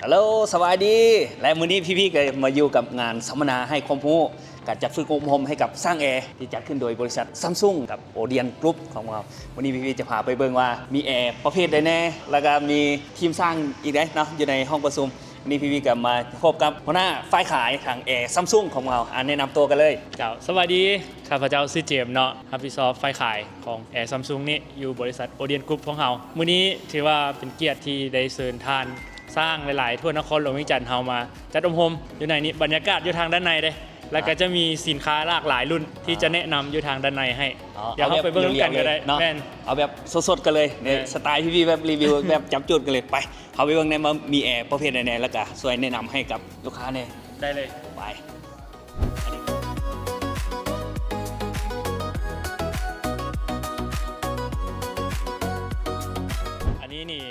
ຮັລໂຫຼ ສະບາຍດີ ແລະ ມື້ນີ້ພີພີກໍມາຢູ່ກັບງານສຳມະນາໃຫ້ຄວາມຮູ້ການຈັດຝຶກອົບຮົມໃຫ້ກັບຊ່າງແອ ທີ່ຈັດຂຶ້ນໂດຍບໍລິສັດ Samsung ກັບ Odeon Group ຂອງເຮົາ. ມື້ນີ້ພີພີຈະພາໄປເບິ່ງວ່າມີແອປະເພດໃດແດ່ ແລ້ວກໍມີທີມຊ່າງອີກໃດເນາະ ຢູ່ໃນຫ້ອງປະຊຸມ. ມື້ນີ້ພີພີກໍມາພົບກັບຫົວໜ້າຝ່າຍຂາຍທາງແອ Samsung ຂອງເຮົາ. ອາ ແນະນຳຕົວກັນເລີຍ. ເຈົ້າ ສະບາຍດີ ຂ້າພະເຈົ້າຊື່ເຈມເນາະ ຮັບຜິດຊອບຝ່າຍຂາຍຂອງແອ Samsung ນີ້ ຢູ່ບໍລິສັດ Odeon Group ຂອງເຮົາ. ມື້ນີ້ຖືວ່າເປັນກຽດທີ່ໄດ້ເຊີນທ່ານຊ່າງຫຼາຍໆ ທົ່ວນະຄອນຫຼວງວຽງຈັນເຮົາມາຈັດອົບຮົມຢູ່ໃນນີ້. ບັນຍາກາດຢູ່ທາງດ້ານໃນເດ້ ແລ້ວກໍຈະມີສິນຄ້າຫຼາກຫຼາຍລຸ້ນທີ່ຈະແນະນຳຢູ່ທາງດ້ານໃນໃຫ້. ດຽວເຮົາໄປເບິ່ງນຳກັນກໍໄດ້. ແມ່ນ ເອົາແບບສົດໆກັນເລີຍ. ສະໄຕລ໌ພີພີແບບຣີວິວແບບຈັບຈຸດກັນເລີຍ. ໄປ ເຮົາໄປເບິ່ງແດ່ວ່າມີແອປະເພດໃດແດ່ ແລ້ວກໍຊ່ວຍແນະນຳໃຫ້ກັບລູກຄ້າແດ່. ໄດ້ເລີຍ. ໄປ. ອັນນີ້ນີ້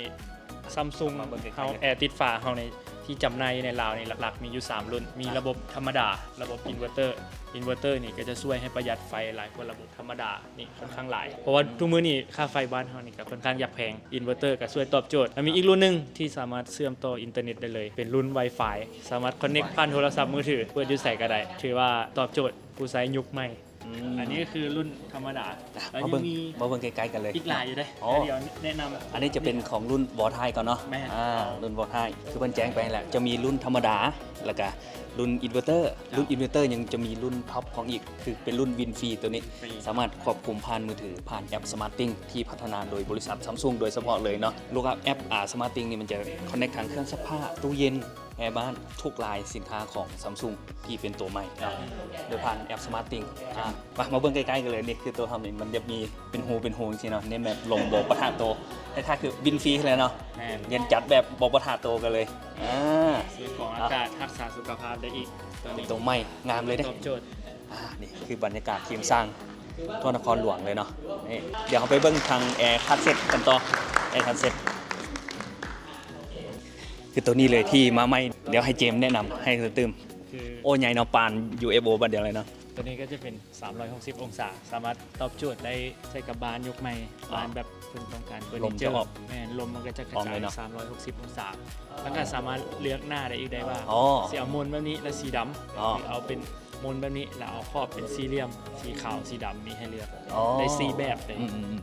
Samsung ເຮົາ ແອຕິດຝາເຮົາໃນທີ່ຈຳໜ່າຍຢູ່ໃນລາວນີ້ ຫຼັກໆມີຢູ່ສາມລຸ້ນ. ມີລະບົບທຳມະດາ, ລະບົບ inverter. Inverter ນີ້ກໍຈະຊ່ວຍໃຫ້ປະຢັດໄຟຫຼາຍກວ່າລະບົບທຳມະດານີ້ຄ່ອນຂ້າງຫຼາຍ ເພາະວ່າທຸກມື້ນີ້ຄ່າໄຟບ້ານເຮົານີ້ກໍຄ່ອນຂ້າງຢາກແພງ. Inverter ກໍຊ່ວຍຕອບໂຈດ. ແລ້ວມີອີກລຸ້ນໜຶ່ງທີ່ສາມາດເຊື່ອມຕໍ່ອິນເຕີເນັດໄດ້ເລີຍ ເປັນລຸ້ນ Wi-Fi ສາມາດ connect ຜ່ານໂທລະສັບມືຖື ເປີດຢູ່ໃສກໍໄດ້. ຖືວ່າຕອບໂຈດຜູ້ໃຊ້ຍຸກໃໝ່. ອືມ ອັນນີ້ກໍຄືລຸ້ນທຳມະດາ. ແລ້ວຍັງມີ ມາເບິ່ງໃກ້ໆກັນເລີຍ ອີກຫຼາຍຢູ່ເດ້. ດຽວແນະນຳ ອັນນີ້ຈະເປັນຂອງລຸ້ນ Wall Tie ກ່ອນເນາະ. ແມ່ນ ອາ ລຸ້ນ Wall Tie ຄືເພິ່ນແຈ້ງໄປແລ້ວ ຈະມີລຸ້ນທຳມະດາ ແລ້ວກະລຸ້ນ inverter. ລຸ້ນ inverter ຍັງຈະມີລຸ້ນ top ຂອງອີກ ຄືເປັນລຸ້ນ Win Free ໂຕນີ້ ສາມາດຄວບຄຸມຜ່ານມືຖື ຜ່ານແອັບ SmartThings ທີ່ພັດທະນາໂດຍບໍລິສັດ Samsung ໂດຍສະເພາະເລີຍເນາະ. ລູກຄ້າ ແອັບ ອາ SmartThings ນີ້ມັນຈະ connect ທາງເຄື່ອງຊັກຜ້າ, ຕູ້ເຢັນ, ແອບ້ານ, ທຸກລາຍສິນຄ້າຂອງ Samsung ທີ່ເປັນໂຕໃໝ່ເນາະ ໂດຍຜ່ານແອັບ SmartThings. ອາ ມາ ມາເບິ່ງໃກ້ໆກັນເລີຍ. ນີ້ຄືໂຕເຮົານີ້ ມັນຈະມີເປັນຮູເປັນຮູຈັ່ງຊີ້ເນາະ ເນັ້ນແບບລົມບໍ່ປະທະໂຕ ຄ້າຍໆຄື Win Free ຫັ້ນແຫຼະເນາະ. ແມ່ນ ເຢັນຈັດແບບບໍ່ປະທະໂຕກັນເລີຍ. ອາ ຊື້ກອງອາກາດ ຮັກສາສຸຂະພາບໄດ້ອີກ. ໂຕນີ້ເປັນໂຕໃໝ່ ງາມເລີຍເດ້. ຕອບໂຈດ. ອາ ນີ້ຄືບັນຍາກາດທີມຊ່າງທົ່ວນະຄອນຫຼວງເລີຍເນາະ. ນີ້ ດຽວເຮົາໄປເບິ່ງທາງແອຄັດເຊັດກັນຕໍ່. ແອຄັດເຊັດ ຄືໂຕນີ້ເລີຍທີ່ມາໃໝ່. ດຽວໃຫ້ເຈມແນະນຳໃຫ້ຕື່ມ. ຄື ໂອ້ ໃຫຍ່ເນາະ ປານ UFO ບາດດຽວເລີຍເນາະ. ໂຕນີ້ກໍຈະເປັນສາມຮ້ອຍຫົກສິບອົງສາ ສາມາດຕອບໂຈດໄດ້ໃສ່ກັບບ້ານຍຸກໃໝ່. ບ້ານແບບເພິ່ນຕ້ອງການເຟີນີເຈີ. ແມ່ນ ລົມມັນກໍຈະກະຈາຍສາມຮ້ອຍຫົກສິບອົງສາ ແລ້ວກໍສາມາດເລືອກໜ້າໄດ້ອີກ ໄດ້ວ່າຊິເອົາມົນແບບນີ້ ແລະ ສີດຳ ຫຼືເອົາເປັນມົນແບບນີ້ ແລ້ວເອົາຂອບເປັນສີ່ຫຼ່ຽມ ສີຂາວ ສີດຳ ມີໃຫ້ເລືອກໄດ້ສີ່ແບບເລີຍ.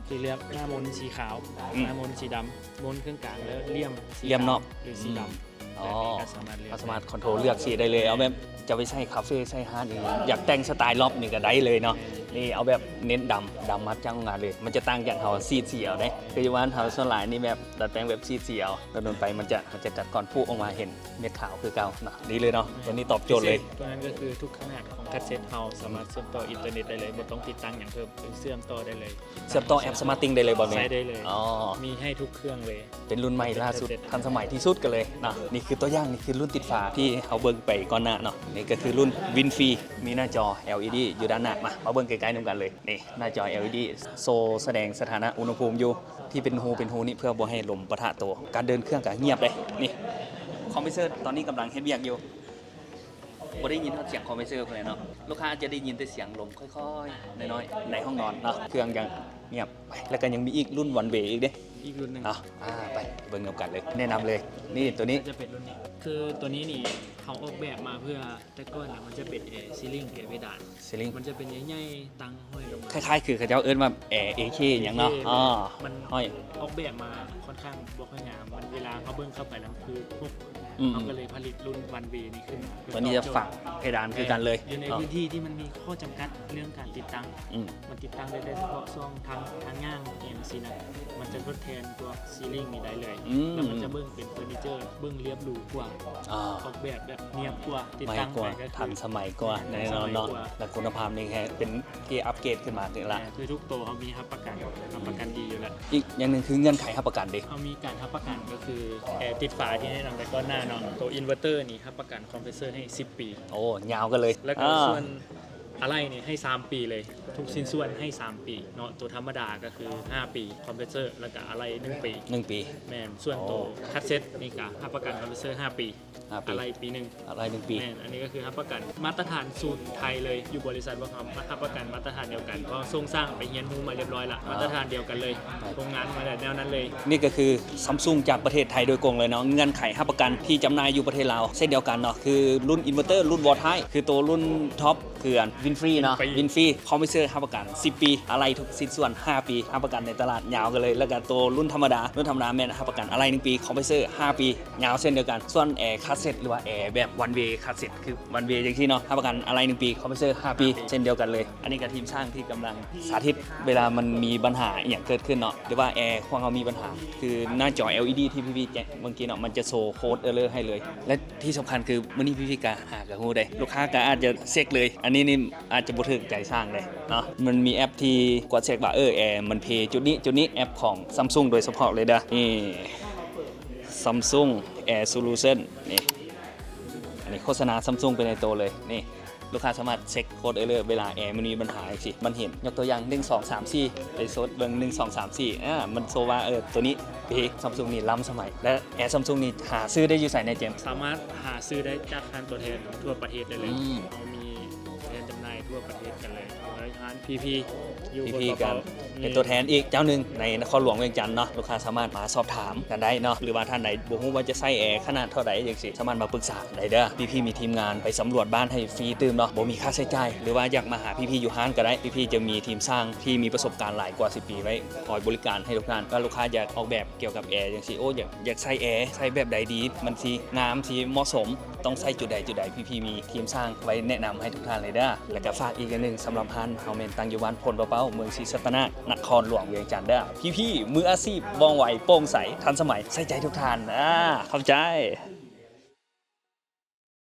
ຄືເລືອກໜ້າມົນສີຂາວ ໜ້າມົນສີດຳ ມົນເຄິ່ງກາງ ແລ້ວຫຼ່ຽມສີຂາວ ຫຼືສີດຳ. ແບບນີ້ກໍສາມາດເລືອກ ເຮົາສາມາດຄອນໂທຣເລືອກສີໄດ້ເລີຍ. ເອົາແບບຈະໄປໃສ່ຄາເຟໃສ່ຮ້ານອີ່ຫຍັງ ຢາກແຕ່ງສະໄຕລັອບນີ້ກໍໄດ້ເລີຍເນາະ. ນີ້ເອົາແບບເນັ້ນດຳ ດຳມາຈາກໂຮງງານເລີຍ. ມັນຈະຕ່າງຈາກເຮົາສີດສີເອົາເດ້ ຄືຢູ່ບ້ານເຮົາສ່ວນຫຼາຍນີ້ແບບດັດແປງແບບສີດສີເອົາ. ດົນໆໄປມັນຈະ ເຮົາຈະຕັດກ່ອນຜູກອອກມາເຫັນເມັດຂາວຄືເກົ່າເນາະ. ດີເລີຍເນາະ ໂຕນີ້ຕອບໂຈດເລີຍ. ໂຕນັ້ນກໍຄືທຸກຂະໜາດຂອງຄັດເຊັດເຮົາສາມາດເຊື່ອມຕໍ່ອິນເຕີເນັດໄດ້ເລີຍ ບໍ່ຕ້ອງຕິດຕັ້ງຫຍັງເພີ່ມ ເຊື່ອມຕໍ່ໄດ້ເລີຍ. ເຊື່ອມຕໍ່ແອັບ SmartThings ໄດ້ເລີຍບໍ່ນີ້? ໃຊ້ໄດ້ເລີຍ. ອໍ ມີໃຫ້ທຸກເຄື່ອງເລີຍ. ເປັນລຸ້ນໃໝ່ລ່າສຸດ ທັນສະໄໝທີ່ສຸດກັນເລີຍເນາະ. ນີ້ຄືຕົວຢ່າງ ນີ້ຄືລຸ້ນຕິດຝາທີ່ເຮົາເບິ່ງໄປກ່ອນໜ້າເນາະ. ນີ້ກໍຄືລຸ້ນ Win Free ມີໜ້າຈໍ LED ຢູ່ດ້ານໜ້າ. ມາ ມາເບິ່ງໃກ້ໆນຳກັນເລີຍ. ນີ້ໜ້າຈໍ LED ໂຊສະແດງສະຖານະອຸນຫະພູມຢູ່ ທີ່ເປັນຮູເປັນຮູນີ້ ເພື່ອບໍ່ໃຫ້ລົມປະທະໂຕ. ການເດີນເຄື່ອງກໍງຽບເດ້. ນີ້ຄອມເພຣສເຊີຕອນນີ້ກຳລັງເຮັດວຽກຢູ່. ບໍ່ໄດ້ຍິນຮອດສຽງຄອມເພຣສເຊີພຸ້ນແຫຼະເນາະ. ລູກຄ້າອາດຈະໄດ້ຍິນແຕ່ສຽງລົມຄ່ອຍໆ ນ້ອຍໆ ໃນຫ້ອງນອນເນາະ. ເຄື່ອງຍັງງຽບ. ແລ້ວກໍຍັງມີອີກລຸ້ນ One Way ອີກເດ້ ອີກລຸ້ນໜຶ່ງເນາະ. ອ່າ ໄປເບິ່ງນຳກັນເລີຍ. ແນະນຳເລີຍ. ນີ້ ໂຕນີ້ ຈະເປັນລຸ້ນນີ້ ຄືໂຕນີ້ນີ້ເຮົາອອກແບບມາເພື່ອ ແຕ່ກ່ອນນະມັນຈະເປັນແອ ceiling ແອເພດານ ceiling ມັນຈະເປັນໃຫຍ່ໆ ຕັ້ງຫ້ອຍລົງມາ ຄ້າຍໆຄືເຂົາເຈົ້າເອີ້ນວ່າແອ ເອເຄ ຫຍັງເນາະ. ອໍ ມັນຫ້ອຍ ອອກແບບມາຄ່ອນຂ້າງບໍ່ຄ່ອຍງາມ. ມັນເວລາເຮົາເບິ່ງເຂົ້າໄປແລ້ວຄື ອືມ ເຮົາກໍເລີຍຜະລິດລຸ້ນ One Way ນີ້ຂຶ້ນມາ. ຕົວນີ້ຈະຝັງເພດານຄືກັນເລີຍ ຢູ່ໃນພື້ນທີ່ທີ່ມັນມີຂໍ້ຈຳກັດເລື່ອງການຕິດຕັ້ງ. ອືມ ມັນຕິດຕັ້ງໄດ້ແຕ່ສະເພາະຊ່ອງທາງ ທາງຍ່າງອີ່ຫຍັງຊີ້ນະ ມັນຈະທົດແທນພວກ ceiling ນີ້ໄດ້ເລີຍ. ອືມ ແລ້ວມັນຈະເບິ່ງເປັນເຟີນີເຈີ ເບິ່ງລຽບຫຼູກວ່າ ອອກແບບແບບນຽບກວ່າ ຕິດຕັ້ງໄປກໍຄືທັນສະໄໝກວ່າ. ແນ່ນອນເນາະ ແລະຄຸນນະພາບນີ້ແຮງເປັນເກຣດອັບເກຣດຂຶ້ນມາອີກລະ. ຄືທຸກໂຕເຮົາມີຮັບປະກັນ ຮັບປະກັນດີຢູ່ແລ້ວ. ອີກຢ່າງໜຶ່ງຄືເງື່ອນໄຂຮັບປະກັນເດ? ເຮົາມີການຮັບປະກັນກໍຄືແອຕິດຝາທີ່ແນະນຳໄປກ່ອນໜ້າເນາະ. ໂຕ inverter ນີ້ຮັບປະກັນ compressor ໃຫ້ສິບປີ. ໂອ້ ຍາວກັນເລີຍ. ແລ້ວກໍ ອ່າ ສ່ວນອາໄຫຼ່ນີ້ໃຫ້ສາມປີເລີຍ. ໂຕ ທຸກຊິ້ນສ່ວນໃຫ້ສາມປີເນາະ ໂຕທຳມະດາກໍຄືຫ້າປີ ຄອມເພຣສເຊີ ແລ້ວກໍອາໄຫຼ່ໜຶ່ງປີ ໜຶ່ງປີ ແມ່ນ ສ່ວນໂຕ ໂອ້ ຄັດເຊັດນີ້ກໍຮັບປະກັນຄອມເພຣສເຊີຫ້າປີ ຫ້າປີ ອາໄຫຼ່ປີໜຶ່ງ ອາໄຫຼ່ໜຶ່ງປີ ແມ່ນ ອັນນີ້ກໍຄືຮັບປະກັນມາດຕະຖານສູດໄທເລີຍ ຢູ່ບໍລິສັດພວກເຮົາຮັບປະກັນມາດຕະຖານດຽວກັນ ເພາະສົ່ງຊ່າງໄປຮຽນຮູ້ມາລຽບຮ້ອຍລະ ອ່າ ມາດຕະຖານດຽວກັນເລີຍ ໂຮງງານມາແບບແນວນັ້ນເລີຍ. ນີ້ກໍຄື Samsung ຈາກປະເທດໄທໂດຍກົງເລີຍເນາະ ເງື່ອນໄຂຮັບປະກັນທີ່ຈຳໜ່າຍຢູ່ປະເທດລາວເຊັ່ນດຽວກັນເນາະ ຄືລຸ້ນ inverter ລຸ້ນ wall tie ຄືໂຕລຸ້ນ top ຄືອັນ Winfree ເນາະ Winfree Compressor ຮັບປະກັນສິບປີ ອາໄຫຼ່ທຸກຊິ້ນສ່ວນຫ້າປີ ຮັບປະກັນໃນຕະຫຼາດຍາວກັນເລີຍ ແລ້ວກໍໂຕລຸ້ນທຳມະດາ ລຸ້ນທຳມະດາແມ່ນຮັບປະກັນອາໄຫຼ່ໜຶ່ງປີ Compressor ຫ້າປີ ຍາວເຊັ່ນດຽວກັນ ສ່ວນແອຄັດເຊັດ ຫຼືວ່າແອແບບ one way ຄັດເຊັດ ຄື one way ຈັ່ງຊີ້ເນາະ ຮັບປະກັນອາໄຫຼ່ໜຶ່ງປີ Compressor ຫ້າປີ ເຊັ່ນດຽວກັນເລີຍ. ອັນນີ້ກໍທີມຊ່າງທີ່ກຳລັງສາທິດ ເວລາມັນມີບັນຫາອີ່ຫຍັງເກີດຂຶ້ນເນາະ ຫຼືວ່າແອຂອງເຮົາມີບັນຫາ ຄືໜ້າຈໍ LED ທີ່ພີ່ໆແຈ້ງເມື່ອກີ້ເນາະ ມັນຈະໂຊ code error ໃຫ້ເລີຍ ແລະ ທີ່ສຳຄັນຄືມື້ນີ້ພີ່ໆກໍຫາກໍຮູ້ເດ້ ລູກຄ້າກໍອາດຈະເຊັກເລີຍ ອັນນີ້ນີ້ອາດຈະບໍ່ຖືກໃຈຊ່າງເດ້ເນາະ ມັນມີແອັບທີ່ກວດເຊັກວ່າ ເອີ ແອມັນເພຈຸດນີ້ຈຸດນີ້ ແອັບຂອງ Samsung ໂດຍສະເພາະເລີຍເດີ້ ນີ້ Samsung Air Solution ນີ້ ອັນນີ້ໂຄສະນາ Samsung ໄປໃນໂຕເລີຍ ນີ້ ລູກຄ້າສາມາດເຊັກ code error ເວລາແອມັນມີບັນຫາຈັ່ງຊີ້ ມັນເຫັນ ຍົກຕົວຢ່າງ ໜຶ່ງ ສອງ ສາມ ສີ່ ໄປເຊີດເບິ່ງ ໜຶ່ງ ສອງ ສາມ ສີ່ ອາ ມັນໂຊວ່າ ເອີ ໂຕນີ້ເພ Samsung ນີ້ລ້ຳສະໄໝ ແລະ ແອ Samsung ນີ້ຫາຊື້ໄດ້ຢູ່ໃສແດ່ ເຈມ? ສາມາດຫາຊື້ໄດ້ຈາກຮ້ານຕົວແທນທົ່ວປະເທດໄດ້ເລີຍ ອືມ ເຮົາມີຕົວແທນຈຳໜ່າຍທົ່ວປະເທດກັນເລີຍ ຮ້ານ PP ຢູ່ PP ກັນ ເປັນຕົວແທນອີກເຈົ້າໜຶ່ງໃນນະຄອນຫຼວງວຽງຈັນເນາະ ລູກຄ້າສາມາດມາສອບຖາມກັນໄດ້ເນາະ ຫຼືວ່າທ່ານໃດບໍ່ຮູ້ວ່າຈະໃຊ້ແອຂະໜາດເທົ່າໃດຈັ່ງຊີ້ ສາມາດມາປຶກສາກັນໄດ້ເດີ້ PP ມີທີມງານໄປສຳຫຼວດບ້ານໃຫ້ຟຣີຕື່ມເນາະ ບໍ່ມີຄ່າໃຊ້ຈ່າຍ ຫຼືວ່າຢາກມາຫາ PP ຢູ່ຮ້ານກໍໄດ້ PP ຈະມີທີມຊ່າງທີ່ມີປະສົບການຫຼາຍກວ່າສິບປີໄວ້ຄອຍບໍລິການໃຫ້ທຸກທ່ານ ຖ້າລູກຄ້າຢາກອອກແບບກ່ຽວກັບແອຈັ່ງຊີ້ ໂອ້ ຢາກ ຢາກໃຊ້ແອ ໃຊ້ແບບໃດດີ ມັນຊິງາມ ຊິເໝາະສົມ ຕ້ອງໃຊ້ຈຸດໃດຈຸດໃດ PP ມີທີມຊ່າງໄວ້ແນະນຳໃຫ້ທຸກທ່ານເລີຍເດີ້ ແລ້ວກໍຝາກອີກຢ່າງໜຶ່ງ ສຳລັບຮ້ານເຮົາແມ່ນຕັ້ງຢູ່ບ້ານໂພນປະເປົ້າ ເມືອງສີສັດຕະນາກ ນະຄອນຫຼວງວຽງຈັນເດີ້ PP ມືອາຊີບ ວ່ອງໄວ ໂປ່ງໃສ ທັນສະໄໝ ໃສ່ໃຈທຸກທ່ານ ອາ ຂອບໃຈ.